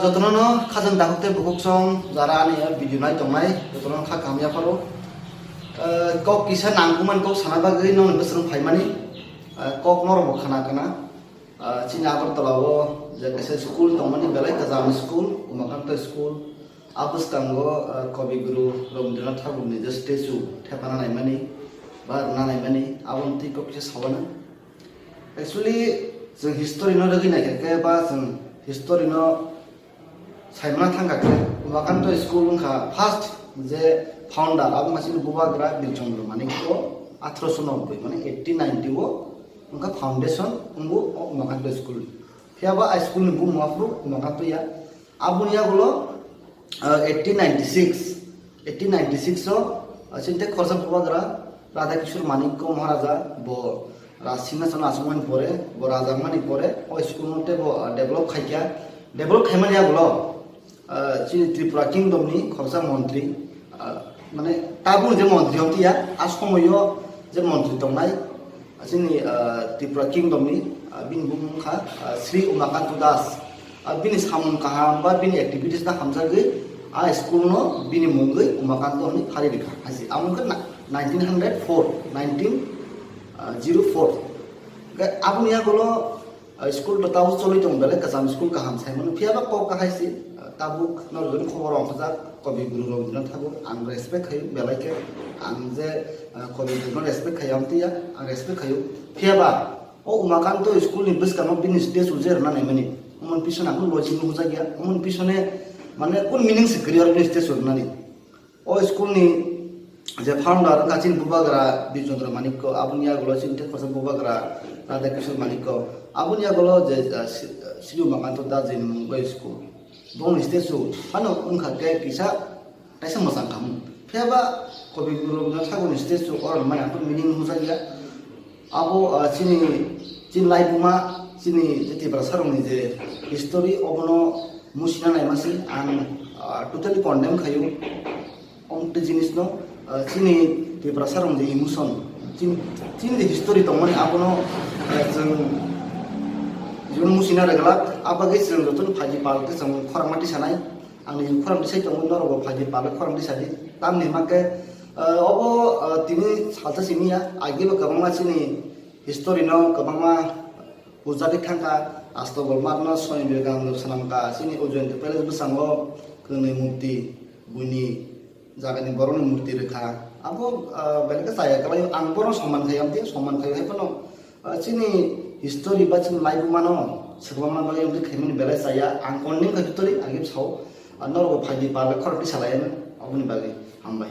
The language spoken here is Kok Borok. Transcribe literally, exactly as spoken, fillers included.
Jotono no khajang dakhuk tei bukhuk song jara ani video nai tongnai, jotono kha kaham yapharo. Eh, kok kisa nangkukmani kok sana bagwi nokni bwswrwng phaimani, eh, kok norokbo khana khana. Ah, chini Agartala o je kaisa school tongmani, belai kwcham school, Umakanto School. A bwskango, ah, Kabi Guru Rabindranath Thakurni je statue thepana naimani ba rwna naimani, aboni twi kok kisa sawana. Actually, chwng history no rwgwi naikha khe ba chwng history no saimana thangkha khe, Umakanto School wngkha first je founder, abo wngkha chini Bubagra Birchandra Manikya, athroso nobboi, mane eighteen ninety o wngkha foundation wngbo o Umakanto School. Phiya ba a school ni bumung aphuru Umakanto ya. Aboni yagulo, ah, eighteen ninety-six, eighteen ninety-six o, ah, chini tei khoroksa Bubagra Radha Kishore Manikya Maharaja bo Raj Singhason achukmani pore, bo raja wngmani pore, o school no tei bo, ah, develop khaikha. Develop khaimani yagulo, ah, chini Tripura Kingdom ni khoroksa montri, ah, mane tabuk je montri hwn tiya, a somoio je montri tongnai, ah, chini, ah, Tripura Kingdom ni, ah, bini bumung wngkha, ah, Sri Umakanto Das. Ah, bini samung kaham ba bini activities no hamjagwi a school no bini mungwi Umakanto hwnwi phari rikha. Haisi amo wngkha na-, nineteen hundred four, nineteen zero four. Hwnkhe aboni yagulo, ah, school to tabuk cholwi tongo, belai kwcham school kaham sai mano. Phiya ba kok kahai se, ah, tabuk norok joni khobor rok ongkhojak, Kabi Guru Rabindranath Thakur, ang respect khaio belai khe. Ang je, ah, Kabi Guru no respect khaio, amtwi ya, ang respect khaio. Phiya ba o Umakanto school ni bwskango bini statue je rwna naimani, omoni pisone ang logic nukjak ya, omoni pisone mane kun meaning se kwrwi oro bini statue rwnani. O school ni je founder wngkha chini Bubagra Birchandra Manikya, aboni yagulo chini tei khoroksa Bubagra Radha Kishore Manikya, aboni yagulo je, ah, Sri, Sri Umakanto Das ni mung bai school. Bongni statue phano wngkha khe kisa kaisa mwchang khamung. Phiya ba Kabi Guru Rabindranath Thakurni statue oro maya meaning nukjak ya. Abo, ah, chini, chini laibuma, chini je Tiprasa rokni je history, obono musina naima se ang, ah, totally condemn khaio. Omte jinis no, ah, chini Tiprasa rok je emotion, chini, chini je history tongmani abono, ah, chwng, chwng musina rwglak, abagwi chwng jotono phaidi pal khe chwng khorang ma tisanai. Ang ni khorang tisai tongo, norok bo phaidi pal khe khorang tisadi. Tamni hwnba khe, ah, obo, ah, tini salsa simi ya, agebo kwbangma chini history no kwbangma pujari thangkha, Astobol Marno, Swami Vivekananda swnamkha, chini Ujjayanta Palace bwskango kwnwi murti, buini jagani borokni murti rwkha. Abo, ah, belai khe chaya kwlaio, ang bono soman khai, amtwi soman khai hai phano, ah, chini history ba chini laibuma no swkangma bagwi amtwi khaimani belai chaya, ang condemn khai totally, agebo sao, ah, norok bo phaidi pal khe khorang tisalai, aboni bagwi hambai.